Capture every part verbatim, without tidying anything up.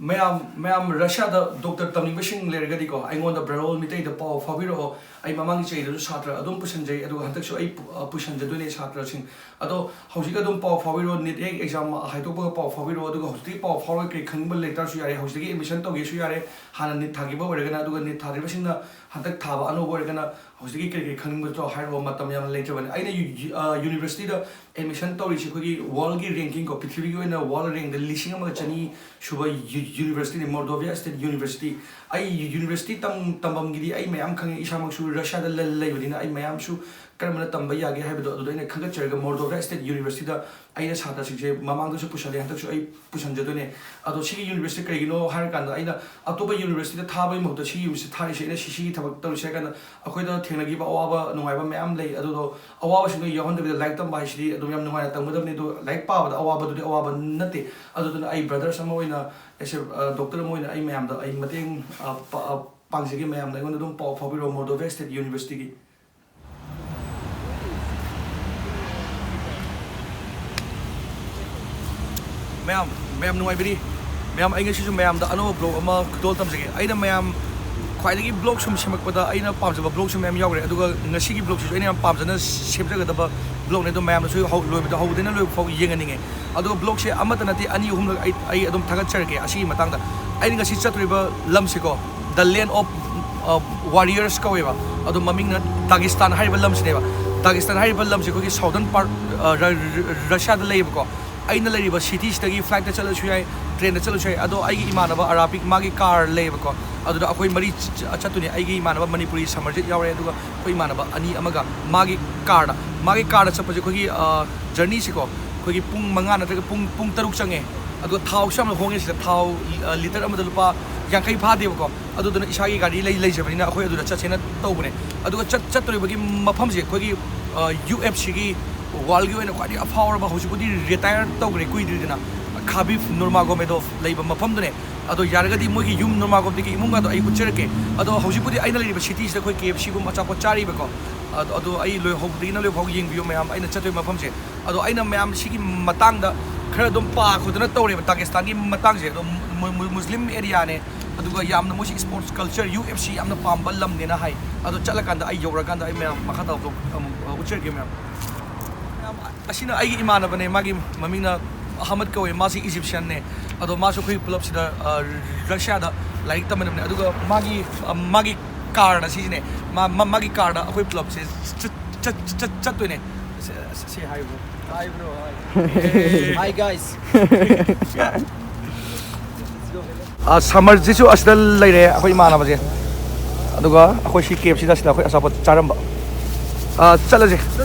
ꯃꯌꯥꯝ ꯃꯌꯥꯝ ꯔꯁꯤꯌꯥꯗ ꯗꯣꯛꯇꯔ ꯇꯝꯅꯤꯡꯕꯁꯤꯡ ꯂꯩꯔꯒꯗꯤꯀꯣ, ꯑꯩꯉꯣꯟꯗ ꯕ꯭ꯔꯥꯔꯣꯜ ꯃꯤꯇꯩꯗ ꯄꯥꯎ ꯐꯥꯎꯕꯤꯔꯛꯑꯣ꯫ ꯑꯩ ꯃꯃꯥꯡꯒꯤ ꯆꯍꯤꯗꯁꯨ ꯁꯥꯇ꯭ꯔ ꯑꯗꯨꯝ ꯄꯨꯁꯟꯖꯩ, ꯑꯗꯨꯒ ꯍꯟꯗꯛꯁꯨ ꯑꯩ ꯄꯨ- ꯑ, ꯄꯨꯁꯟꯖꯗꯣꯏꯅꯦ ꯁꯥꯇ꯭ꯔꯁꯤꯡ꯫ ꯑꯗꯣ ꯍꯧꯖꯤꯛ ꯑꯗꯨꯝ ꯄꯥꯎ ꯐꯥꯎꯕꯤꯔꯛꯑꯣ, ꯅꯤꯠ ꯍꯦꯛ ꯑꯦꯛꯖꯥꯝ ꯍꯥꯏꯗꯣꯛꯄꯒ ꯄꯥꯎ ꯐꯥꯎꯕꯤꯔꯛꯑꯣ꯫ ꯑꯗꯨꯒ ꯍꯧꯖꯤꯛꯇꯤ ꯄꯥꯎ ꯐꯥꯎꯔꯒ ꯀꯔꯤ ꯈꯪꯅꯤꯡꯕ ꯂꯩꯇꯥꯔꯁꯨ ꯌꯥꯔꯦ, ꯍꯧꯖꯤꯛꯇꯒꯤ ꯑꯦꯗꯃꯤꯁꯟ ꯇꯧꯒꯦꯁꯨ ꯌꯥꯔꯦ꯫ ꯍꯥꯟꯅ ꯅꯤꯠ ꯊꯥꯈꯤꯕ ꯑꯣꯏꯔꯒꯅ, ꯑꯗꯨꯒ ꯅꯤꯠ ꯊꯥꯗ꯭ꯔꯤꯕꯁꯤꯡꯅ ꯍꯟꯗꯛ ꯊꯥꯕ ꯑꯅꯧꯕ ꯑꯣꯏꯔꯒꯅ ꯍꯧꯖꯤꯛꯇꯒꯤ ꯀꯔꯤ ꯀꯔꯤ ꯈꯪꯅꯤꯡꯕꯗꯣ ꯍꯥꯏꯔꯛꯑꯣ, ꯃꯇꯝ ꯌꯥꯝꯅ ꯂꯩꯇ꯭ꯔꯕꯅꯤ꯫ ꯑꯩꯅ ꯌꯨ- ꯌꯨ- ꯑ, ꯌꯨꯅꯤꯚꯔꯁꯤꯇꯤꯗ ꯑꯦꯗꯃꯤꯁꯟ ꯇꯧꯔꯤꯁꯦ ꯑꯩꯈꯣꯏꯒꯤ ꯋꯥꯔꯜꯒꯤ ꯔꯦꯡꯀꯤꯡ ꯀꯣ, ꯄ꯭ꯔꯤꯊꯤꯕꯤꯒꯤ ꯑꯣꯏꯅ ꯋꯥꯔꯜ ꯔꯦꯡꯗ ꯂꯤꯁꯤꯡ ꯑꯃꯒ ꯆꯅꯤ ꯁꯨꯕ ꯌꯨ- ꯌꯨꯅꯤꯚꯔꯁꯤꯇꯤꯅꯤ, ꯃꯣꯔꯗꯣꯚꯤꯌꯥ ꯁ꯭ꯇꯦꯠ ꯌꯨꯅꯤꯚꯔꯁꯤꯇꯤ꯫ ꯑꯩ ꯌꯨ- ꯌꯨꯅꯤꯚꯔꯁꯤꯇꯤ ꯇꯝ- ꯇꯝꯐꯝꯒꯤꯗꯤ ꯑꯩ ꯃꯌꯥꯝ ꯈꯪꯉꯦ, ꯏꯁꯥꯃꯛꯁꯨ ꯔꯁꯤꯌꯥꯗ ꯂꯩ- ꯂꯩꯕꯅꯤꯅ ꯑꯩ ꯃꯌꯥꯝꯁꯨ ꯀꯔꯝꯕꯅ ꯇꯝꯕ ꯌꯥꯒꯦ ꯍꯥꯏꯕꯗꯣ ꯑꯗꯨꯗ ꯑꯩꯅ ꯈꯟꯒꯠꯆꯔꯒ ꯃꯣꯔꯗꯣꯚꯤꯌꯥ ꯁ꯭ꯇꯦꯠ ꯌꯨꯅꯤꯚꯔꯁꯤꯇꯤꯗ ꯑꯩꯅ ꯁꯥꯇ꯭ꯔꯁꯤꯡꯁꯦ ꯃꯃꯥꯡꯗꯁꯨ ꯄꯨꯁꯜꯂꯦ, ꯍꯟꯗꯛꯁꯨ ꯑꯩ ꯄꯨꯁꯟꯖꯗꯣꯏꯅꯦ꯫ ꯑꯗꯣ ꯁꯤꯒꯤ ꯌꯨꯅꯤꯚꯔꯁꯤꯇꯤ ꯀꯔꯤꯒꯤꯅꯣ ꯍꯥꯏꯔꯀꯥꯟꯗ, ꯑꯩꯅ ꯑꯇꯣꯞꯄ ꯌꯨꯅꯤꯚꯔꯁꯤꯇꯤꯗ ꯊꯥꯕꯒꯤ ꯃꯍꯨꯠꯇ ꯁꯤꯒꯤ ꯌꯨꯅꯤꯚꯔꯁꯤꯇꯤ ꯊꯥꯔꯤꯁꯦ, ꯑꯩꯅ ꯁꯤ- ꯁꯤꯒꯤ ꯊꯕꯛ ꯇꯧꯔꯤꯁꯦ ꯍꯥꯏꯔꯀꯥꯟꯗ, ꯑꯩꯈꯣꯏꯗ ꯊꯦꯡꯅꯈꯤꯕ ꯑꯋꯥꯕ ꯅꯨꯡꯉꯥꯏꯕ ꯃꯌꯥꯝ ꯂꯩ꯫ ꯑꯗꯨꯗꯣ ꯑꯋꯥꯕꯁꯤꯡꯗꯣ ꯌꯥꯎꯍꯟꯗꯕꯤꯗ ꯂꯥꯏꯔꯤꯛ ꯇꯝꯕ ꯍꯥꯏꯁꯤꯗꯤ ꯑꯗꯨꯝ ꯌꯥꯝ ꯅꯨꯡꯉꯥꯏꯅ ꯇꯝꯒꯗꯕꯅꯤ꯫ ꯑꯗꯣ ꯂꯥꯏꯔꯤꯛ ꯄꯥꯕꯗ ꯑꯋꯥꯕꯗꯨꯗꯤ ꯑꯋꯥꯕ ꯅꯠꯇꯦ꯫ ꯑꯗꯨꯗꯨꯅ ꯑꯩ ꯕ꯭ꯔꯗꯔꯁ ꯑꯃ ꯑꯣꯏꯅ, ꯑꯦꯁ ꯑꯦ ꯗꯣꯛꯇꯔ ꯑꯃ ꯑꯣꯏꯅ ꯑꯩ ꯃꯌꯥꯝꯗ ꯑꯩ ꯃꯇꯦꯡ ꯑ, ꯄ- ꯑ, ꯄꯥꯡꯖꯒꯦ꯫ ꯃꯌꯥꯝꯅ ꯑꯩꯉꯣꯟꯗ ꯑꯗꯨꯝ ꯄꯥꯎ ꯐꯥꯎꯕꯤꯔꯛꯑꯣ ꯃꯣꯔꯗꯣꯚꯤꯌꯥ ꯁ꯭ꯇꯦꯠ ꯌꯨꯅꯤꯚꯔꯁꯤꯇꯤꯒꯤ꯫ ꯃꯌꯥꯝ ꯃꯌꯥꯝ ꯅꯨꯡꯉꯥꯏꯕꯤꯔꯤ? ꯃꯌꯥꯝ, ꯑꯩ ꯉꯁꯤꯁꯨ ꯃꯌꯥꯝꯗ ꯑꯅꯧꯕ ꯕ꯭ꯂꯣꯒ ꯑꯃ ꯈꯨꯗꯣꯜ ꯇꯝꯖꯒꯦ꯫ ꯑꯩꯅ ꯃꯌꯥꯝ ꯈ꯭ꯋꯥꯏꯗꯒꯤ ꯕ꯭ꯂꯣꯒ ꯁꯨꯝ ꯁꯦꯝꯃꯛꯄꯗ ꯑꯩꯅ ꯄꯥꯝꯖꯕ ꯕ꯭ꯂꯣꯒꯁꯨ ꯃꯌꯥꯝ ꯌꯥꯎꯈ꯭ꯔꯦ, ꯑꯗꯨꯒ ꯉꯁꯤꯒꯤ ꯕ꯭ꯂꯣꯒꯁꯤꯁꯨ ꯑꯩꯅ ꯌꯥꯝ ꯄꯥꯝꯖꯅ ꯁꯦꯝꯖꯒꯗꯕ ꯕ꯭ꯂꯣꯒꯅꯦ꯫ ꯑꯗꯣ ꯃꯌꯥꯝꯅꯁꯨ ꯍꯧ- ꯂꯣꯏꯕꯗ ꯍꯧꯕꯗꯩꯅ ꯂꯣꯏꯕ ꯐꯥꯎ ꯌꯦꯡꯍꯟꯅꯤꯡꯉꯦ꯫ ꯑꯗꯨꯒ ꯕ꯭ꯂꯣꯒꯁꯦ ꯑꯃꯠꯇ ꯅꯠꯇꯦ, ꯑꯅꯤ ꯑꯍꯨꯝꯂꯛ ꯑꯩ ꯑꯩ ꯑꯗꯨꯝ ꯊꯥꯒꯠꯆꯔꯒꯦ ꯑꯁꯤꯒꯤ ꯃꯇꯥꯡꯗ꯫ ꯑꯩꯅ ꯉꯁꯤ ꯆꯠꯇꯣꯔꯤꯕ ꯂꯝꯁꯤꯀꯣ, the land of warriors ꯀꯧꯋꯦꯕ꯫ ꯑꯗꯣ ꯃꯃꯤꯡꯅ ꯗꯥꯒꯤꯁꯇꯥꯟ ꯍꯥꯏꯔꯤꯕ ꯂꯝꯁꯤꯅꯦꯕ꯫ ꯗꯥꯒꯤꯁꯇꯥꯟ ꯍꯥꯏꯔꯤꯕ ꯂꯝꯁꯦ ꯑꯩꯈꯣꯏꯒꯤ ꯁꯥꯎꯗꯔꯟ ꯄꯥꯔꯠ, ꯔꯁꯤꯌꯥꯗ ꯂꯩꯌꯦꯕꯀꯣ꯫ ꯑꯩꯅ ꯂꯩꯔꯤꯕ ꯁꯤꯇꯤꯁꯤꯗꯒꯤ ꯐ꯭ꯂꯥꯏꯠꯇ ꯆꯠꯂꯁꯨ ꯌꯥꯏ, ꯇ꯭ꯔꯦꯟꯗ ꯆꯠꯂꯁꯨ ꯌꯥꯏ꯫ ꯑꯗꯣ ꯑꯩꯒꯤ ꯏꯃꯥꯟꯅꯕ ꯑꯔꯥꯕꯤꯛ, ꯃꯥꯒꯤ ꯀꯥꯔ ꯂꯩꯌꯦꯕꯀꯣ, ꯑꯗꯨꯗ ꯑꯩꯈꯣꯏ ꯃꯔꯤ ꯆ- ꯆꯠꯇꯣꯏꯅꯦ꯫ ꯑꯩꯒꯤ ꯏꯃꯥꯟꯅꯕ ꯃꯅꯤꯄꯨꯔꯤ ꯁꯃꯔꯖꯤꯠ ꯌꯥꯎꯔꯦ, ꯑꯗꯨꯒ ꯑꯩꯈꯣꯏ ꯏꯃꯥꯟꯅꯕ ꯑꯅꯤ ꯑꯃꯒ꯫ ꯃꯥꯒꯤ ꯀꯥꯔꯗ, ꯃꯥꯒꯤ ꯀꯥꯔꯗ ꯆꯠꯄꯁꯦ ꯑꯩꯈꯣꯏꯒꯤ, ꯑ, ꯖꯔꯅꯤꯁꯤꯀꯣ, ꯑꯩꯈꯣꯏꯒꯤ ꯄꯨꯡ ꯃꯉꯥ ꯅꯠꯇ꯭ꯔꯒ ꯄꯨꯡ, ꯄꯨꯡ ꯇꯔꯨꯛ ꯆꯪꯉꯦ꯫ ꯑꯗꯨꯒ ꯊꯥꯎꯁꯨ ꯌꯥꯝꯅ ꯍꯣꯡꯉꯦ ꯁꯤꯗ꯫ ꯊꯥꯎ, ꯑ, ꯂꯤꯇꯔ ꯑꯃꯗ ꯂꯨꯄꯥ ꯌꯥꯡꯈꯩ ꯐꯥꯗꯦꯕꯀꯣ꯫ ꯑꯗꯨꯗꯨꯅ ꯏꯁꯥꯒꯤ ꯒꯥꯔꯤ ꯂꯩ- ꯂꯩꯖꯕꯅꯤꯅ ꯑꯩꯈꯣꯏ ꯑꯗꯨꯗ ꯆꯠꯁꯦꯅ ꯇꯧꯕꯅꯦ꯫ ꯑꯗꯨꯒ ꯆꯠ- ꯆꯠꯇꯣꯔꯤꯕꯒꯤ ꯃꯐꯝꯁꯦ ꯑꯩꯈꯣꯏꯒꯤ, ꯑ, ꯌꯨ ꯑꯦꯐ ꯁꯤꯒꯤ ꯋꯥꯔꯜꯒꯤ ꯑꯣꯏꯅ ꯈ꯭ꯋꯥꯏꯗꯒꯤ ꯑꯐꯥꯎꯔꯕ, ꯍꯧꯖꯤꯛꯄꯨꯗꯤ ꯔꯤꯇꯥꯌꯔ ꯇꯧꯈ꯭ꯔꯦ ꯀꯨꯏꯗ꯭ꯔꯤꯗꯅ, ꯈꯥꯕꯤꯕ ꯅꯨꯔꯃꯥꯒꯣꯃꯦꯗꯣꯚ ꯂꯩꯕ ꯃꯐꯝꯗꯨꯅꯦ꯫ ꯑꯗꯣ ꯌꯥꯔꯒꯗꯤ ꯃꯣꯏꯒꯤ ꯌꯨꯝ ꯅꯨꯔꯃꯥꯒꯣꯃꯦꯗꯣꯚꯀꯤ ꯏꯃꯨꯡꯒꯗꯣ ꯑꯩ ꯎꯠꯆꯔꯛꯀꯦ꯫ ꯑꯗꯣ ꯍꯧꯖꯤꯛꯄꯨꯗꯤ ꯑꯩꯅ ꯂꯩꯔꯤꯕ ꯁꯤꯇꯤꯁꯤꯗ ꯑꯩꯈꯣꯏ ꯀꯦ ꯑꯦꯐ ꯁꯤꯒꯨꯝꯕ ꯑꯆꯥꯄꯣꯠ ꯆꯥꯔꯤꯕꯀꯣ꯫ ꯑꯗꯣ ꯑꯗꯣ ꯑꯩ ꯂꯣꯏ ꯍꯧꯕꯗꯒꯤꯅ ꯂꯣꯏꯐꯥꯎ ꯌꯦꯡꯕꯤꯌꯨ ꯃꯌꯥꯝ, ꯑꯩꯅ ꯆꯠꯇꯣꯏ ꯃꯐꯝꯁꯦ꯫ ꯑꯗꯣ ꯑꯩꯅ ꯃꯌꯥꯝ ꯁꯤꯒꯤ ꯃꯇꯥꯡꯗ ꯈꯔ ꯑꯗꯨꯝ ꯄꯥ ꯈꯣꯠꯇꯅ ꯇꯧꯔꯦꯕ ꯗꯥꯒꯦꯁꯇꯥꯟꯒꯤ ꯃꯇꯥꯡꯁꯦ꯫ ꯑꯗꯣ ꯃꯨ- ꯃꯨ- ꯃꯨꯁꯂꯤꯝ ꯑꯦꯔꯤꯌꯥꯅꯦ, ꯑꯗꯨꯒ ꯌꯥꯝꯅ ꯃꯣꯏꯁꯤ sports culture, U F C ꯌꯥꯝꯅ ꯄꯥꯝꯕ ꯂꯝꯅꯦꯅ ꯍꯥꯏ꯫ ꯑꯗꯣ ꯆꯠꯂꯀꯥꯟꯗ ꯑꯩ ꯌꯧꯔꯀꯥꯟꯗ ꯑꯩ ꯃꯌꯥꯝ ꯃꯈꯥ ꯇꯥꯕꯗꯣ ꯑꯃꯨꯛ ꯑ, ꯎꯠꯆꯔꯒꯦ ꯃꯌꯥꯝ꯫ ꯃꯌꯥꯝ, ꯑꯁꯤꯅ ꯑꯩꯒꯤ ꯏꯃꯥꯟꯅꯕꯅꯦ, ꯃꯥꯒꯤ ꯃꯃꯤꯡꯅ ꯑꯍꯃꯗ ꯀꯧꯋꯦ, ꯃꯥꯁꯤ ꯏꯖꯤꯞꯁꯤꯌꯟꯅꯦ꯫ ꯑꯗꯣ ꯃꯥꯁꯨ ꯑꯩꯈꯣꯏ ꯄꯨꯂꯞꯁꯤꯗ ꯑ, ꯔꯁꯤꯌꯥꯗ ꯂꯥꯏꯔꯤꯛ ꯇꯝꯃꯤꯟꯅꯕꯅꯦ꯫ ꯑꯗꯨꯒ ꯃꯥꯒꯤ ꯑ, ꯃꯥꯒꯤ ꯀꯥꯔꯅ ꯁꯤꯁꯤꯅꯦ꯫ ꯃꯥ- ꯃꯥ- ꯃꯥꯒꯤ ꯀꯥꯔꯗ ꯑꯩꯈꯣꯏ ꯄꯨꯂꯞꯁꯦ ꯆꯠ- ꯆꯠ- ꯆꯠ- ꯆꯠꯇꯣꯏꯅꯦ꯫ ꯁꯦ- ꯁꯦ- ꯁꯦ ꯍꯥꯏꯕ꯭ꯔꯣ? ꯍꯥꯏꯕ꯭ꯔꯣ? Hi guys. ꯑ, ꯁꯃꯔꯖꯤꯠꯁꯨ ꯑꯁꯤꯗ ꯂꯩꯔꯦ, ꯑꯩꯈꯣꯏ ꯏꯃꯥꯟꯅꯕꯁꯦ꯫ ꯑꯗꯨꯒ ꯑꯩꯈꯣꯏ ꯁꯤ ꯀꯦ ꯑꯦꯐ ꯁꯤꯗ ꯑꯁꯤꯗ ꯑꯩꯈꯣꯏ ꯑꯆꯥꯄꯣꯠ ꯆꯥꯔꯝꯕ꯫ ꯑ, ꯆꯠꯂꯁꯦ꯫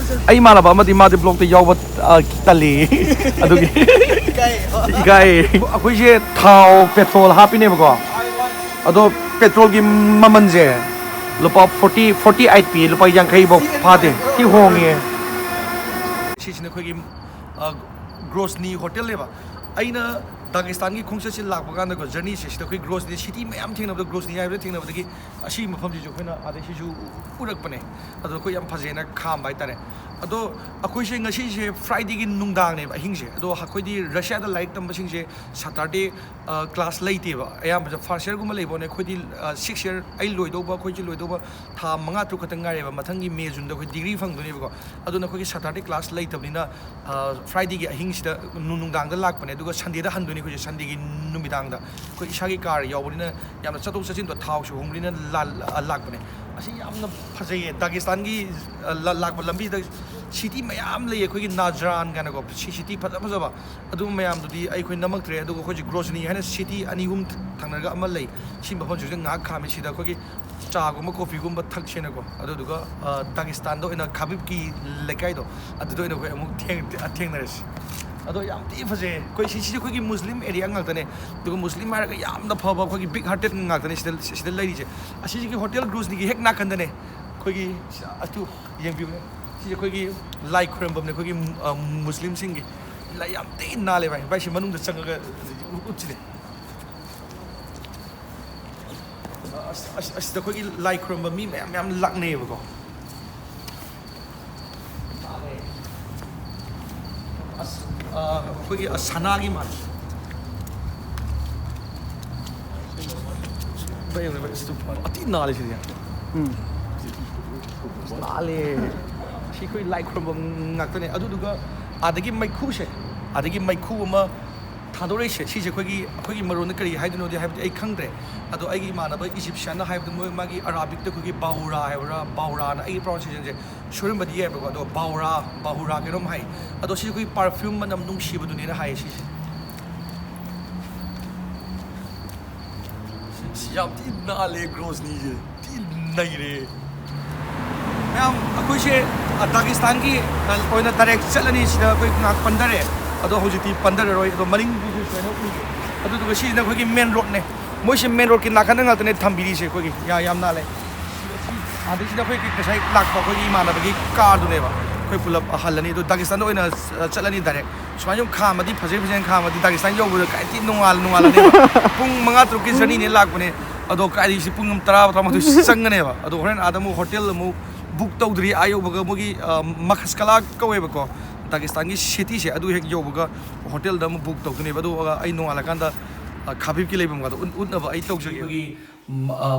ꯑꯩ ꯏꯃꯥꯟꯅꯕ ꯑꯃꯗꯤ ꯃꯥꯗꯤ ꯕ꯭ꯂꯣꯛꯇ ꯌꯥꯎꯕ ꯑ, ꯇꯜꯂꯤ꯫ ꯑꯗꯨꯒꯤ ꯏꯀꯥꯏ꯫ ꯑꯩꯈꯣꯏꯁꯦ ꯊꯥꯎ ꯄꯦꯇ꯭ꯔꯣꯜ ꯍꯥꯞꯄꯤꯅꯦꯕꯀꯣ꯫ ꯑꯗꯣ ꯄꯦꯇ꯭ꯔꯣꯜꯒꯤ ꯃꯃꯜꯁꯦ ꯂꯨꯄꯥ ꯐꯣꯔꯇꯤ, ꯐꯣꯔꯇꯤ ꯑꯩꯠ ꯄꯤ, ꯂꯨꯄꯥ ꯌꯥꯡꯈꯩ ꯐꯥꯎ ꯐꯥꯗꯦ꯫ ꯊꯤ ꯍꯣꯡꯉꯦ꯫ ꯁꯤꯁꯤꯅ ꯑꯩꯈꯣꯏꯒꯤ ꯑ, ꯒ꯭ꯔꯣꯁꯅꯤ ꯍꯣꯇꯦꯜꯅꯦꯕ꯫ ꯑꯩꯅ ꯗꯥꯒꯦꯁꯇꯥꯟꯒꯤ ꯈꯣꯡꯆꯠꯁꯦ ꯂꯥꯛꯄ ꯀꯥꯟꯗꯀꯣ, ꯖꯔꯅꯤꯁꯦ ꯁꯤꯗ ꯑꯩꯈꯣꯏ ꯒ꯭ꯔꯣꯁꯅꯤ ꯁꯤꯇꯤ ꯃꯌꯥꯝ ꯊꯦꯡꯅꯕꯗ, ꯒ꯭ꯔꯣꯁꯅꯤ ꯍꯥꯏꯕꯗ ꯊꯦꯡꯅꯕꯗꯒꯤ ꯑꯁꯤꯒꯤ ꯃꯐꯝꯁꯤꯁꯨ ꯑꯩꯈꯣꯏꯅ ꯑꯥꯗꯩꯁꯤꯁꯨ ꯎꯔꯛꯄꯅꯦ꯫ ꯑꯗꯣ ꯑꯩꯈꯣꯏ ꯌꯥꯝ ꯐꯖꯩꯅ ꯈꯥꯝꯕ ꯍꯥꯏꯇꯥꯔꯦ꯫ ꯑꯗꯣ ꯑꯩꯈꯣꯏꯁꯦ ꯉꯁꯤꯁꯦ ꯐ꯭ꯔꯥꯏꯗꯦꯒꯤ ꯅꯨꯡꯗꯥꯡꯅꯦꯕ, ꯑꯍꯤꯡꯁꯦ꯫ ꯑꯗꯣ ꯑꯩꯈꯣꯏꯗꯤ ꯔꯁꯤꯌꯥꯗ ꯂꯥꯏꯔꯤꯛ ꯇꯝꯕꯁꯤꯡꯁꯦ ꯁꯇꯔꯗꯦ ꯀ꯭ꯂꯥꯁ ꯂꯩꯇꯦꯕ꯫ ꯑꯌꯥꯝꯕꯁꯦ ꯐꯥꯔꯁ ꯌꯔꯒꯨꯝꯕ ꯂꯩꯕꯅꯦ꯫ ꯑꯩꯈꯣꯏꯗꯤ ꯁꯤꯛꯁ ꯌꯔ, ꯑꯩ ꯂꯣꯏꯗꯧꯕ, ꯑꯩꯈꯣꯏꯁꯦ ꯂꯣꯏꯗꯧꯕ ꯊꯥ ꯃꯉꯥ ꯇꯔꯨꯛ ꯈꯛꯇꯪ ꯉꯥꯏꯔꯦꯕ꯫ ꯃꯊꯪꯒꯤ ꯃꯦ ꯖꯨꯟꯗ ꯑꯩꯈꯣꯏ ꯗꯤꯒ꯭ꯔꯤ ꯐꯪꯗꯣꯏꯅꯦꯕꯀꯣ꯫ ꯑꯗꯨꯅ ꯑꯩꯈꯣꯏꯒꯤ ꯁꯇꯔꯗꯦ ꯀ꯭ꯂꯥꯁ ꯂꯩꯇꯕꯅꯤꯅ, ꯑ, ꯐ꯭ꯔꯥꯏꯗꯦꯒꯤ ꯑꯍꯤꯡꯁꯤꯗ, ꯅꯨ- ꯅꯨꯡꯗꯥꯡꯗ ꯂꯥꯛꯄꯅꯦ꯫ ꯑꯗꯨꯒ ꯁꯟꯗꯦꯗ ꯍꯟꯗꯣꯏꯅꯦ ꯑꯩꯈꯣꯏꯁꯦ꯫ ꯁꯟꯗꯦꯒꯤ ꯅꯨꯃꯤꯗꯥꯡꯗ ꯑꯩꯈꯣꯏ ꯏꯁꯥꯒꯤ ꯀꯥꯔ ꯌꯥꯎꯕꯅꯤꯅ ꯌꯥꯝꯅ ꯆꯠꯊꯣꯛ ꯆꯠꯁꯤꯟꯗꯣ ꯊꯥꯎꯁꯨ ꯍꯣꯡꯕꯅꯤꯅ ꯂꯥ- ꯂꯥꯛꯄꯅꯦ꯫ ꯑꯁꯤ ꯌꯥꯝꯅ ꯐꯖꯩꯌꯦ꯫ ꯗꯥꯒꯦꯁꯇꯥꯟꯒꯤ, ꯑ, ꯂ- ꯂꯥꯛꯄ ꯂꯝꯕꯤꯗ ꯁꯤꯇꯤ ꯃꯌꯥꯝ ꯂꯩꯌꯦ, ꯑꯩꯈꯣꯏꯒꯤ ꯅꯥꯖ꯭ꯔꯥꯟ ꯀꯥꯏꯅꯀꯣ, ꯁꯤ ꯁꯤꯇꯤ ꯐꯖ ꯐꯖꯕ꯫ ꯑꯗꯨ ꯃꯌꯥꯝꯗꯨꯗꯤ ꯑꯩꯈꯣꯏ ꯅꯝꯃꯛꯇ꯭ꯔꯦ꯫ ꯑꯗꯨꯒ ꯑꯩꯈꯣꯏꯁꯦ ꯒ꯭ꯔꯣꯁꯅꯤ ꯍꯥꯏꯅ ꯁꯤꯇꯤ ꯑꯅꯤ ꯑꯍꯨꯝ ꯊꯪꯅꯔꯒ ꯑꯃ ꯂꯩ꯫ ꯁꯤ ꯃꯐꯝꯁꯤꯗ ꯉꯥꯏꯍꯥꯛ ꯈꯥꯝꯃꯤ꯫ ꯁꯤꯗ ꯑꯩꯈꯣꯏꯒꯤ ꯆꯥꯒꯨꯝꯕ ꯀꯣꯐꯤꯒꯨꯝꯕ ꯊꯛꯁꯦꯅꯀꯣ꯫ ꯑꯗꯨꯗꯨꯒ, ꯑ, ꯗꯥꯒꯤꯁꯇꯥꯟꯗ ꯑꯣꯏꯅ ꯈꯥꯕꯤꯕꯀꯤ ꯂꯩꯀꯥꯏꯗꯣ, ꯑꯗꯨꯗ ꯑꯣꯏꯅ ꯑꯩꯈꯣꯏ ꯑꯃꯨꯛ ꯊꯦꯡ-, ꯊꯦꯡꯅꯔꯁꯤ꯫ ꯑꯗꯣ ꯌꯥꯝ ꯊꯤ ꯐꯖꯩꯌꯦ꯫ ꯑꯩꯈꯣꯏ ꯁꯤ-, ꯁꯤꯁꯦ ꯑꯩꯈꯣꯏꯒꯤ ꯃꯨꯁꯂꯤꯝ ꯑꯦꯔꯤꯌꯥ ꯉꯥꯛꯇꯅꯦ꯫ ꯑꯗꯨꯒ ꯃꯨꯁꯂꯤꯝ ꯍꯥꯏꯔꯒ ꯌꯥꯝꯅ ꯐꯕ, ꯑꯩꯈꯣꯏꯒꯤ ꯕꯤꯛ ꯍꯥꯔꯇꯦꯠ ꯉꯥꯛꯇꯅꯦ ꯁꯤꯗ, ꯁꯤꯗ ꯂꯩꯔꯤꯁꯦ꯫ ꯑꯁꯤꯁꯤꯒꯤ ꯍꯣꯇꯦꯜ ꯒ꯭ꯔꯣꯁꯅꯤꯒꯤ ꯍꯦꯛ ꯅꯥꯀꯟꯗꯅꯦ ꯑꯩꯈꯣꯏꯒꯤ, ꯑꯗꯨ ꯌꯦꯡꯕꯤꯌꯨꯅꯦ꯫ ꯁꯤꯁꯦ ꯑꯩꯈꯣꯏꯒꯤ ꯂꯥꯏ ꯈꯨꯔꯨꯝꯐꯝꯅꯦ, ꯑꯩꯈꯣꯏꯒꯤ, ꯑ, ꯃꯨꯁꯂꯤꯝꯁꯤꯡꯒꯤ꯫ ꯂꯥꯏ ꯌꯥꯝ ꯊꯤ ꯅꯥꯜꯂꯦ ꯚꯥꯏ꯫ ꯚꯥꯏ, ꯁꯤ ꯃꯅꯨꯡꯗ ꯆꯪꯉꯒ ꯎꯠꯁꯤꯅꯦ꯫ ꯑꯁ, ꯑꯁ, ꯑꯁꯤꯗ ꯑꯩꯈꯣꯏꯒꯤ ꯂꯥꯏ ꯈꯨꯔꯨꯝꯕ ꯃꯤ ꯃꯌꯥꯝ ꯃꯌꯥꯝ ꯂꯥꯛꯅꯩꯌꯦꯕꯀꯣ꯫ ꯑꯁ, ꯑ, ꯑꯩꯈꯣꯏꯒꯤ, ꯑ, ꯁꯅꯥꯒꯤ ꯃꯥꯜꯂꯦ꯫ ꯚꯥꯏ, ꯌꯦꯡꯉꯨꯅꯦ, ꯚꯥꯏ, ꯑꯁꯤꯗ ꯑꯇꯤ ꯅꯥꯜꯂꯦ ꯁꯤꯗꯤ꯫ ꯎꯝ꯫ ꯅꯥꯜꯂꯦ꯫ ꯁꯤ ꯑꯩꯈꯣꯏ ꯂꯥꯏ ꯈꯨꯔꯨꯝꯐꯝ ꯉꯥꯛꯇꯅꯦ꯫ ꯑꯗꯨꯗꯨꯒ ꯑꯗꯒꯤ ꯃꯩꯈꯨꯁꯦ, ꯑꯗꯒꯤ ꯃꯩꯈꯨ ꯑꯃ ꯊꯥꯗꯣꯔꯛꯏꯁꯦ, ꯁꯤꯁꯦ ꯑꯩꯈꯣꯏꯒꯤ, ꯑꯩꯈꯣꯏꯒꯤ ꯃꯔꯣꯟꯗ ꯀꯔꯤ ꯍꯥꯏꯗꯣꯏꯅꯣꯗꯤ ꯍꯥꯏꯕꯗꯤ ꯑꯩ ꯈꯪꯗ꯭ꯔꯦ꯫ ꯑꯗꯣ ꯑꯩꯒꯤ ꯏꯃꯥꯟꯅꯕ ꯏꯖꯤꯞꯁꯤꯌꯥꯟꯅ ꯍꯥꯏꯕꯗ ꯃꯣꯏ ꯃꯥꯒꯤ ꯑꯔꯥꯕꯤꯛꯇ ꯑꯩꯈꯣꯏꯒꯤ ꯕꯥꯎꯔꯥ ꯍꯥꯏꯕ꯭ꯔꯥ, ꯕꯥꯎꯔꯥꯅ ꯑꯩꯒꯤ pronunciation ꯁꯦ ꯁꯣꯏꯔꯝꯕꯗꯤ ꯌꯥꯏꯕꯀꯣ, ꯑꯗꯣ ꯕꯥꯎꯔꯥ, ꯕꯥꯍꯨꯔꯥ ꯀꯩꯅꯣꯝ ꯍꯥꯏ꯫ ꯑꯗꯣ ꯁꯤ ꯑꯩꯈꯣꯏ perfume ꯃꯅꯝ ꯅꯨꯡꯁꯤꯕꯗꯨꯅꯦꯅ ꯍꯥꯏꯌꯦ ꯁꯤꯁꯦ꯫ ꯁꯤ ꯌꯥꯝ ꯊꯤ ꯅꯥꯜꯂꯦ ꯒ꯭ꯔꯣꯁꯅꯤꯁꯦ꯫ ꯊꯤ ꯅꯩꯔꯦ꯫ ꯃꯌꯥꯝ ꯑꯩꯈꯣꯏꯁꯦ, ꯑ, ꯗꯥꯒꯤꯁꯇꯥꯟꯒꯤ, ꯑ, ꯑꯣꯏꯅ direct ꯆꯠꯂꯅꯤ꯫ ꯁꯤꯗ ꯑꯩꯈꯣꯏ ꯉꯥꯏꯍꯥꯛ ꯄꯟꯊꯔꯦ꯫ ꯑꯗꯣ ꯍꯧꯖꯤꯛꯇꯤ ꯄꯟꯊꯔꯔꯣꯏ꯫ ꯑꯗꯣ ꯃꯅꯤꯡꯒꯤꯁꯨ ꯁꯨꯃꯥꯏꯅ ꯎꯏꯌꯦ꯫ ꯑꯗꯨꯗꯨꯒ ꯁꯤꯁꯤꯅ ꯑꯩꯈꯣꯏꯒꯤ main road ꯅꯦ꯫ ꯃꯣꯏꯁꯦ main road ꯀꯤ ꯅꯥꯀꯟꯗ ꯉꯥꯛꯇꯅꯦ ꯊꯝꯕꯤꯔꯤꯁꯦ ꯑꯩꯈꯣꯏꯒꯤ꯫ ꯌꯥ-, ꯌꯥꯝ ꯅꯥꯜꯂꯦ꯫ ꯑꯗꯩꯁꯤꯗ ꯑꯩꯈꯣꯏꯒꯤ ꯉꯁꯥꯏ ꯂꯥꯛꯄ ꯑꯩꯈꯣꯏꯒꯤ ꯏꯃꯥꯟꯅꯕꯒꯤ car ꯗꯨꯅꯦꯕ꯫ ꯑꯩꯈꯣꯏ ꯄꯨꯂꯞ ꯍꯜꯂꯅꯤ꯫ ꯑꯗꯣ ꯗꯥꯒꯤꯁꯇꯥꯟꯗ ꯑꯣꯏꯅ, ꯑ, ꯆꯠꯂꯅꯤ direct꯫ ꯁꯨꯃꯥꯏꯅ ꯁꯨꯝ ꯈꯥꯝꯃꯗꯤ, ꯐꯖꯩ ꯐꯖꯩꯅ ꯈꯥꯝꯃꯗꯤ ꯗꯥꯒꯤꯁꯇꯥꯟ ꯌꯧꯕꯗ ꯀꯥꯏꯗꯤ ꯅꯣꯡꯉꯥꯜ-, ꯅꯣꯡꯉꯥꯜꯂꯅꯦꯕ꯫ ꯄꯨꯡ ꯃꯉꯥ ꯇꯔꯨꯛꯀꯤ journey ꯅꯦ ꯂꯥꯛꯄꯅꯦ꯫ ꯑꯗꯣ ꯀꯥꯏꯗꯤ ꯁꯤ ꯄꯨꯡ ꯇꯔꯥ, ꯇꯔꯥꯃꯥꯊꯣꯏ ꯆꯪꯒꯅꯦꯕ꯫ ꯑꯗꯣ ꯍꯣꯔꯦꯟ ꯑꯥꯗ ꯑꯃꯨꯛ hotel ꯑꯃꯨꯛ book ꯇꯧꯗ꯭ꯔꯤ꯫ ꯑꯥ ꯌꯧꯕꯒ ꯃꯣꯏꯒꯤ, ꯑ, ꯃꯈꯁꯀꯂꯥ ꯀꯧꯋꯦꯕꯀꯣ, ꯗꯥꯒꯤꯁꯇꯥꯟꯒꯤ city ꯁꯦ꯫ ꯑꯗꯨ ꯍꯦꯛ ꯌꯧꯕꯒ hotel ꯗ ꯑꯃꯨꯛ book ꯇꯧꯗꯣꯏꯅꯦꯕ꯫ ꯑꯗꯨꯒ ꯑꯩ ꯅꯣꯡꯉꯥꯜꯂꯀꯥꯟꯗ, ꯑ, ꯈꯥꯕꯤꯕꯀꯤ ꯂꯩꯐꯝꯒꯗꯣ ꯎꯠ-, ꯎꯠꯅꯕ ꯑꯩ ꯇꯧꯖꯒꯦ꯫ ꯑꯩꯈꯣꯏꯒꯤ ꯃ-, ꯑ,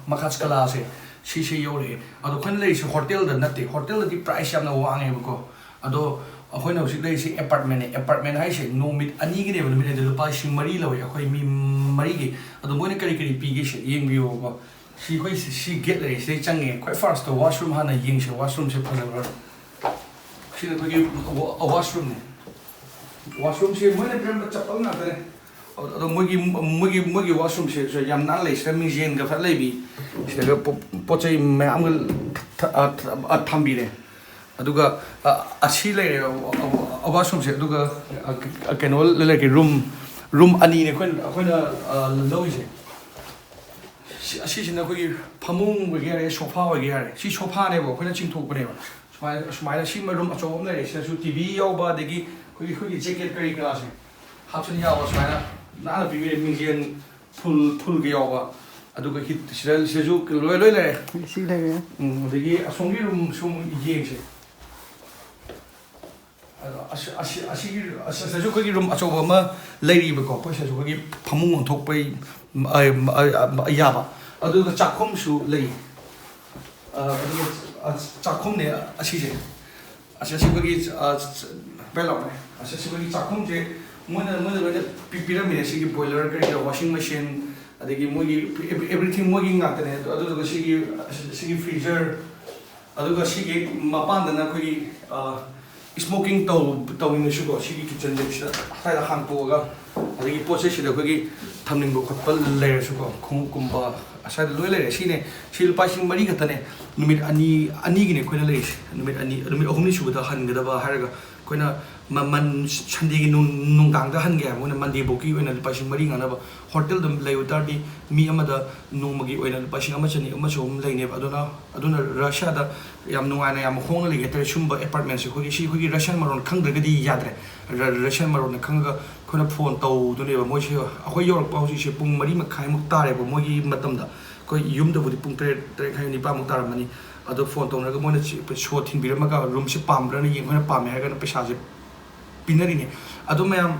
ꯃꯈꯁꯀꯂꯥꯁꯦ ꯁꯤꯁꯦ ꯌꯧꯔꯛꯑꯦ꯫ ꯑꯗꯣ ꯑꯩꯈꯣꯏꯅ ꯂꯩꯔꯤꯁꯦ hotel ꯗ ꯅꯠꯇꯦ꯫ Hotel ꯗꯗꯤ price ꯌꯥꯝꯅ ꯋꯥꯡꯉꯦꯕꯀꯣ꯫ ꯑꯗꯣ ꯑꯩꯈꯣꯏꯅ ꯍꯧꯖꯤꯛ ꯂꯩꯔꯤꯁꯦ apartment ꯅꯦ꯫ Apartment ꯍꯥꯏꯁꯦ ꯅꯨꯃꯤꯠ ꯑꯅꯤꯒꯤꯅꯦꯕ, ꯅꯨꯃꯤꯠ ꯑꯅꯤꯗ ꯂꯨꯄꯥ ꯂꯤꯁꯤꯡ ꯃꯔꯤ ꯂꯧꯋꯦ ꯑꯩꯈꯣꯏ ꯃꯤ ꯃꯔꯤꯒꯤ꯫ ꯑꯗꯣ ꯃꯣꯏꯅ ꯀꯔꯤ ꯀꯔꯤ ꯄꯤꯒꯦ ꯁꯦ ꯌꯦꯡꯕꯤꯌꯣꯕꯀꯣ꯫ ꯁꯤ ꯑꯩꯈꯣꯏ ꯁꯤ, ꯁꯤ gate ꯂꯩꯔꯦ, ꯁꯤꯗꯩ ꯆꯪꯉꯦ꯫ ꯈ꯭ꯋꯥꯏ first ꯇ washroom ꯍꯥꯟꯅ ꯌꯦꯡꯁꯦ, washroom ꯁꯦ ꯐꯖꯕ꯭ꯔꯥ꯫ ꯁꯤꯅ ꯑꯩꯈꯣꯏꯒꯤ ꯋꯥ-, washroom ꯅꯦ꯫ Washroom ꯁꯦ ꯃꯣꯏꯅ ꯄꯤꯔꯝꯕ ꯆꯄꯜ ꯉꯥꯛꯇꯅꯦ꯫ ꯑꯗꯣ ꯃꯣꯏꯒꯤ, ꯃꯣꯏꯒꯤ, ꯃꯣꯏꯒꯤ washroom ꯁꯦ ꯌꯥꯝ ꯅꯥꯟꯅ ꯂꯩ꯫ ꯁꯤꯗ ꯃꯤꯡꯁꯦꯟꯒ ꯐꯖꯅ ꯂꯩꯕꯤ꯫ ꯁꯤꯗꯒ ꯄꯣ-, ꯄꯣꯠ ꯆꯩ ꯃꯌꯥꯝꯒ ꯊ-, ꯑ, ꯊ-, ꯑ, ꯊꯝꯕꯤꯔꯦ꯫ ꯑꯗꯨꯒ, ꯑ, ꯑꯁꯤ ꯂꯩꯔꯦ, ꯑ, ꯑ, washroom ꯁꯦ꯫ ꯑꯗꯨꯒ, ꯑ, ꯀꯩꯅꯣ ꯂꯩꯔꯦ, room, room ꯑꯅꯤꯅꯦ ꯑꯩꯈꯣꯏꯅ, ꯑꯩꯈꯣꯏꯅ, ꯑ, ꯂꯧꯔꯤꯁꯦ꯫ ꯁꯤ, ꯑꯁꯤꯁꯤꯅ ꯑꯩꯈꯣꯏꯒꯤ ꯐꯃꯨꯡ ꯑꯣꯏꯒꯦ ꯌꯥꯔꯦ, sofa ꯑꯣꯏꯒꯦ ꯌꯥꯔꯦ꯫ ꯁꯤ sofa ꯅꯦꯕ, ꯑꯩꯈꯣꯏꯅ ꯆꯤꯡꯊꯣꯛꯄꯅꯦꯕ꯫ ꯁꯨꯃꯥꯏꯅ, ꯁꯨꯃꯥꯏꯅ ꯁꯤꯃ room ꯑꯆꯧꯕ ꯑꯃ ꯂꯩꯔꯦ꯫ ꯁꯤꯗꯁꯨ T V ꯌꯥꯎꯕ, ꯑꯗꯒꯤ ꯑꯩꯈꯣꯏꯒꯤ, ꯑꯩꯈꯣꯏꯒꯤ jacket ꯀꯔꯤ ꯀꯔꯥꯁꯦ ꯍꯥꯞꯆꯤꯟ ꯌꯥꯕ ꯁꯨꯃꯥꯏꯅ ꯅꯥꯟꯅ ꯄꯤꯕꯤꯔꯦ, ꯃꯤꯡꯖꯦꯜ full, full ꯒ ꯌꯥꯎꯕ꯫ ꯑꯗꯨꯒ heat ꯁꯤꯗ, ꯁꯤꯗꯁꯨ ꯂꯣꯏ, ꯂꯣꯏ ꯂꯩꯔꯦ꯫ ꯁꯤ ꯂꯩꯔꯦ꯫ ꯎꯝ, ꯑꯗꯒꯤ ꯑꯁꯣꯝꯒꯤ room ꯁꯨ ꯑꯃꯨꯛ ꯌꯦꯡꯁꯦ꯫ ꯑꯗꯣ ꯑꯁꯤ ꯑꯁꯤ ꯑꯁꯤꯒꯤ ꯑꯁꯤꯗꯁꯨ ꯑꯩꯈꯣꯏꯒꯤ ꯔꯨꯝ ꯑꯆꯧꯕ ꯑꯃ ꯂꯩꯔꯤꯕꯀꯣ꯫ ꯑꯩꯈꯣꯏ ꯁꯤꯗꯁꯨ ꯑꯩꯈꯣꯏꯒꯤ ꯐꯃꯨꯡ ꯑꯣꯟꯊꯣꯛꯄꯩ ꯌꯥꯕ꯫ ꯑꯗꯨꯒ ꯆꯥꯛꯈꯨꯝꯁꯨ ꯂꯩ꯫ ꯑꯗꯨꯒ ꯆꯥꯛꯈꯨꯝꯅꯦ ꯑꯁꯤꯁꯦ꯫ ꯑꯁꯤ ꯑꯁꯤ ꯑꯩꯈꯣꯏꯒꯤ ꯕꯦꯂꯥꯎꯅꯦ꯫ ꯑꯁꯤ ꯑꯁꯤ ꯑꯩꯈꯣꯏꯒꯤ ꯆꯥꯛꯈꯨꯝꯁꯦ ꯃꯣꯏꯅ ꯃꯣꯏꯅ ꯂꯣꯏꯅ ꯄꯤꯕꯤꯔꯝꯃꯤꯅꯦ꯫ ꯁꯤꯒꯤ ꯕꯣꯏꯂꯔ, ꯀꯔꯤ ꯀꯔꯥ, ꯋꯥꯁꯤꯡ ꯃꯦꯆꯤꯟ, ꯑꯗꯒꯤ ꯃꯣꯏꯒꯤ ꯑꯦꯕ꯭ꯔꯤꯊꯤꯡ ꯃꯣꯏꯒꯤ ꯉꯥꯛꯇꯅꯦ꯫ ꯑꯗꯨꯗꯨꯒ ꯁꯤꯒꯤ ꯁꯤꯒꯤ ꯐ꯭ꯔꯤꯖꯔ, ꯑꯗꯨꯒ ꯁꯤꯒꯤ ꯃꯄꯥꯟꯗꯅ ꯑꯩꯈꯣꯏꯒꯤ ꯏꯁꯃꯣꯀꯤꯡ ꯇꯧ ꯇꯧꯅꯤꯡꯉꯁꯨꯀꯣ, ꯁꯤꯒꯤ ꯀꯤꯠꯆꯟꯁꯦ ꯁꯤꯗ ꯁ꯭ꯋꯥꯏꯗ ꯍꯥꯡꯇꯣꯛꯑꯒ, ꯑꯗꯒꯤ ꯄꯣꯠ ꯆꯩꯁꯤꯗ ꯑꯩꯈꯣꯏꯒꯤ ꯊꯝꯅꯤꯡꯕ ꯈꯣꯠꯄ ꯂꯩꯔꯁꯨꯀꯣ, ꯈꯣꯡꯎꯞꯀꯨꯝꯕ ꯁ꯭ꯋꯥꯏꯗ ꯂꯣꯏ ꯂꯩꯔꯦ꯫ ꯁꯤꯅꯦ꯫ ꯁꯤ ꯂꯨꯄꯥ ꯂꯤꯁꯤꯡ ꯃꯔꯤ ꯈꯛꯇꯅꯦ꯫ ꯅꯨꯃꯤꯠ ꯑꯅꯤ ꯑꯅꯤꯒꯤꯅꯦ ꯑꯩꯈꯣꯏꯅ ꯂꯩꯔꯤꯁꯦ꯫ ꯅꯨꯃꯤꯠ ꯑꯅꯤ, ꯅꯨꯃꯤꯠ ꯑꯍꯨꯝꯅꯤ ꯁꯨꯕꯗ ꯍꯟꯒꯗꯕ ꯍꯥꯏꯔꯒ ꯑꯩꯈꯣꯏꯅ ꯃꯃꯟ ꯁꯟꯗꯦꯒꯤ ꯅꯨꯡꯗꯥꯡꯗ ꯍꯟꯒꯦ ꯍꯥꯏꯕ꯫ ꯃꯣꯏꯅ ꯃꯟꯗꯦꯐꯧꯒꯤ ꯑꯣꯏꯅ ꯂꯨꯄꯥ ꯂꯤꯁꯤꯡ ꯃꯔꯤ ꯉꯥꯡꯅꯕ꯫ ꯍꯣꯇꯦꯜꯗ ꯂꯩꯕ ꯇꯥꯔꯗꯤ ꯃꯤ ꯑꯃꯗ ꯅꯣꯡꯃꯒꯤ ꯑꯣꯏꯅ ꯂꯨꯄꯥ ꯂꯤꯁꯤꯡ ꯑꯃ ꯆꯅꯤ ꯑꯃꯁꯨ ꯑꯗꯨꯝ ꯂꯩꯅꯦꯕ꯫ ꯑꯗꯨꯅ ꯑꯗꯨꯅ ꯔꯁꯤꯌꯥꯗ ꯌꯥꯝ ꯅꯨꯡꯉꯥꯏꯅ, ꯌꯥꯝ ꯍꯣꯡꯅ ꯂꯩꯒꯦ ꯍꯥꯏꯇꯥꯔꯦ꯫ ꯁꯨꯝꯕ ꯑꯦꯄꯥꯔꯠꯃꯦꯟꯁꯦ ꯑꯩꯈꯣꯏꯒꯤ ꯁꯤ ꯑꯩꯈꯣꯏꯒꯤ ꯔꯁꯤꯌꯥꯟ ꯃꯔꯣꯟ ꯈꯪꯗ꯭ꯔꯒꯗꯤ ꯌꯥꯗ꯭ꯔꯦ꯫ ꯔꯁꯤꯌꯥꯟ ꯃꯔꯣꯟꯗ ꯈꯪꯉꯒ ꯑꯩꯈꯣꯏꯅ ꯐꯣꯟ ꯇꯧꯗꯣꯏꯅꯦꯕ꯫ ꯃꯣꯏꯁꯦ ꯑꯩꯈꯣꯏ ꯌꯧꯔꯛꯄ ꯍꯧꯖꯤꯛꯁꯦ ꯄꯨꯡ ꯃꯔꯤ ꯃꯈꯥꯏꯃꯨꯛ ꯇꯥꯔꯦꯕ ꯃꯣꯏꯒꯤ ꯃꯇꯝꯗ꯫ ꯑꯩꯈꯣꯏ ꯌꯨꯝꯗꯕꯨꯗꯤ ꯄꯨꯡ ꯇꯔꯦꯠ, ꯇꯔꯦꯠ ꯃꯈꯥꯏ, ꯅꯤꯄꯥꯟꯃꯨꯛ ꯇꯥꯔꯝꯃꯅꯤ꯫ ꯑꯗꯣ ꯐꯣꯟ ꯇꯧꯅꯔꯒ ꯃꯣꯏꯅ ꯁꯣ ꯊꯤꯟꯕꯤꯔꯝꯃꯒ ꯔꯨꯝꯁꯦ ꯄꯥꯝꯕ꯭ꯔꯅ ꯌꯦꯡ, ꯑꯩꯈꯣꯏꯅ ꯄꯥꯝꯃꯦ ꯍꯥꯏꯔꯒꯅ ꯄꯩꯁꯥꯁꯦ ꯄꯤꯅꯔꯤꯅꯦ꯫ ꯑꯗꯣ ꯃꯌꯥꯝ,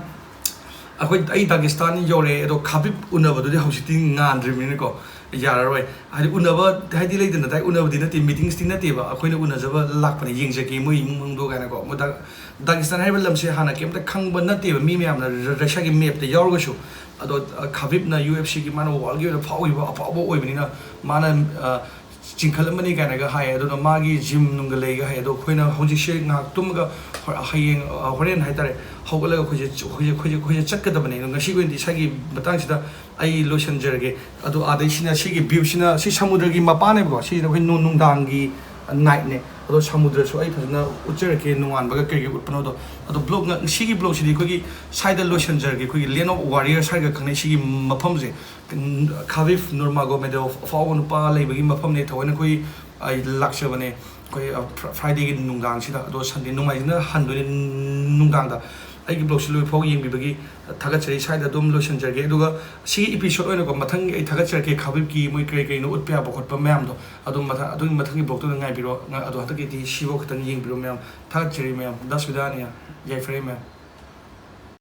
ꯑꯩꯈꯣꯏ, ꯑꯩ ꯗꯥꯒꯤꯁꯇꯥꯟ ꯌꯧꯔꯦ, ꯑꯗꯣ ꯈꯥꯕꯤꯕ ꯎꯅꯕꯗꯨꯗꯤ ꯍꯧꯖꯤꯛꯇꯤ ꯉꯥꯟꯗ꯭ꯔꯤꯕꯅꯤꯅꯀꯣ, ꯌꯥꯔꯔꯣꯏ꯫ ꯍꯥꯏꯗꯤ ꯎꯅꯕ ꯍꯥꯏꯗꯤ ꯂꯩꯗꯅ, ꯇꯥꯏ, ꯎꯅꯕꯗꯤ ꯅꯠꯇꯦ, ꯃꯤꯇꯤꯡꯁꯇꯤ ꯅꯠꯇꯦꯕ, ꯑꯩꯈꯣꯏꯅ ꯎꯅꯖꯕ ꯂꯥꯛꯄꯅꯦ, ꯌꯦꯡꯖꯒꯦ ꯃꯣꯏ ꯏꯃꯨꯡ ꯃꯅꯨꯡꯗꯣ ꯀꯥꯏꯅꯀꯣ꯫ ꯃꯣꯏ ꯗꯥ-, ꯗꯥꯒꯤꯁꯇꯥꯟ ꯍꯥꯏꯔꯤꯕ ꯂꯝꯁꯦ ꯍꯥꯟꯅ ꯀꯩꯝꯇ ꯈꯪꯕ ꯅꯠꯇꯦꯕ ꯃꯤ ꯃꯌꯥꯝꯅ, ꯔ-, ꯔꯁꯤꯌꯥꯒꯤ ꯃꯦꯞꯇ ꯌꯥꯎꯔꯒꯁꯨ꯫ ꯑꯗꯣ, ꯑ, ꯈꯥꯕꯤꯕꯅ ꯌꯨ ꯑꯦꯐ ꯁꯤꯒꯤ ꯃꯥꯅ ꯋꯥꯔꯜꯒꯤ ꯑꯣꯏꯅ ꯐꯥꯎꯈꯤꯕ ꯑꯐꯥꯎꯕ ꯑꯣꯏꯕꯅꯤꯅ, ꯃꯥꯅ, ꯑ, ꯆꯤꯡꯈꯠꯂꯝꯕꯅꯤ ꯀꯥꯏꯅꯒ ꯍꯥꯏ꯫ ꯑꯗꯨꯅ ꯃꯥꯒꯤ ꯖꯤꯝ ꯅꯨꯡꯒ ꯂꯩꯒ ꯍꯥꯏ꯫ ꯑꯗꯣ ꯑꯩꯈꯣꯏꯅ ꯍꯧꯖꯤꯛꯁꯦ ꯉꯥꯏꯍꯥꯛ ꯇꯨꯝꯃꯒ ꯍꯣ-, ꯍꯌꯦꯡ, ꯑ, ꯍꯣꯔꯦꯟ ꯍꯥꯏꯇꯥꯔꯦ, ꯍꯧꯒꯠꯂꯒ ꯑꯩꯈꯣꯏꯁꯦ, ꯑꯩꯈꯣꯏꯁꯦ, ꯑꯩꯈꯣꯏꯁꯦ, ꯑꯩꯈꯣꯏꯁꯦ ꯆꯠꯀꯗꯕꯅꯦ꯫ ꯑꯗꯣ ꯉꯁꯤꯒꯤ ꯑꯣꯏꯅꯗꯤ ꯏꯁꯥꯒꯤ ꯃꯇꯥꯡꯁꯤꯗ ꯑꯩ ꯂꯣꯏꯁꯤꯟꯖꯔꯒꯦ꯫ ꯑꯗꯣ ꯑꯥꯗꯩꯁꯤꯅ ꯁꯤꯒꯤ ꯚ꯭ꯌꯨꯁꯤꯅ, ꯁꯤ ꯁꯃꯨꯗ꯭ꯔꯒꯤ ꯃꯄꯥꯟꯅꯦꯕꯀꯣ꯫ ꯁꯤꯁꯤꯅ ꯑꯩꯈꯣꯏ ꯅꯨ-, ꯅꯨꯡꯗꯥꯡꯒꯤ ꯅꯥꯏꯠꯅꯦ꯫ ꯑꯗꯣ ꯁꯃꯨꯗ꯭ꯔꯁꯨ ꯑꯩ ꯐꯖꯅ ꯎꯠꯆꯔꯛꯀꯦ, ꯅꯣꯡꯉꯥꯟꯕꯒ ꯀꯔꯤ ꯀꯔꯤ ꯎꯠꯄꯅꯣꯗꯣ꯫ ꯑꯗꯣ ꯕ꯭ꯂꯣꯛ ꯉ-, ꯁꯤꯒꯤ ꯕ꯭ꯂꯣꯛꯁꯤꯗꯤ ꯑꯩꯈꯣꯏꯒꯤ ꯁ꯭ꯋꯥꯏꯗ ꯂꯣꯏꯁꯤꯟꯖꯔꯒꯦ꯫ ꯑꯩꯈꯣꯏꯒꯤ ꯂꯦꯟ ꯑꯣꯐ ꯋꯥꯔꯤꯌꯔꯁ ꯍꯥꯏꯔꯒ ꯈꯪꯅꯩ ꯁꯤꯒꯤ ꯃꯐꯝꯁꯦ꯫ ꯈꯥꯕꯤꯐ ꯅꯨꯔꯃꯥꯒꯣꯃꯦꯗꯣꯚ ꯑꯐꯥꯎꯕ ꯅꯨꯄꯥ ꯂꯩꯕꯒꯤ ꯃꯐꯝꯅꯦ꯫ ꯊꯑꯣꯏꯅ ꯑꯩꯈꯣꯏ, ꯑꯩ ꯂꯥꯛꯆꯕꯅꯦ ꯑꯩꯈꯣꯏ, ꯑ, ꯐ꯭ꯔ-, ꯐ꯭ꯔꯥꯏꯗꯦꯒꯤ ꯅꯨꯡꯗꯥꯡꯁꯤꯗ꯫ ꯑꯗꯣ ꯁꯟꯗꯦ, ꯅꯣꯡꯃꯥꯏꯖꯤꯡꯗ ꯍꯟꯗꯣꯏꯅꯦ ꯅꯨꯡꯗꯥꯡꯗ꯫ ꯑꯩꯒꯤ vlogꯁꯤ ꯂꯣꯏꯐꯥꯎ ꯌꯦꯡꯕꯤꯕꯒꯤ ꯊꯥꯒꯠꯆꯔꯤ꯫ ꯁ꯭ꯋꯥꯏꯗ ꯑꯗꯨꯝ ꯂꯣꯏꯁꯤꯟꯖꯔꯒꯦ꯫ ꯑꯗꯨꯒ ꯁꯤꯒꯤ episode ꯑꯣꯏꯅꯀꯣ, ꯃꯊꯪꯒꯤ ꯑꯩ ꯊꯥꯒꯠꯆꯔꯛꯀꯦ, ꯈꯥꯕꯤꯕꯀꯤ ꯃꯣꯏ ꯀꯔꯤ ꯀꯔꯤꯅꯣ ꯎꯠꯄ ꯌꯥꯕ ꯈꯣꯠꯄ ꯃꯌꯥꯝꯗꯣ, ꯑꯗꯨꯝ ꯃꯊꯪ, ꯑꯗꯨꯒꯤ ꯃꯊꯪꯒꯤ vlogꯇꯨꯗ ꯉꯥꯏꯕꯤꯔꯣ꯫ ꯉ-, ꯑꯗꯣ ꯍꯟꯗꯛꯀꯤꯗꯤ ꯁꯤꯐꯥꯎ ꯈꯤꯇꯪ ꯌꯦꯡꯕꯤꯔꯣ ꯃꯌꯥꯝ꯫ ꯊꯥꯒꯠꯆꯔꯤ ꯃꯌꯥꯝ꯫ ꯗꯁ ꯕꯤꯗꯥꯅꯤꯌꯥ꯫ ꯌꯥꯏꯐꯔꯦ ꯃꯌꯥꯝ꯫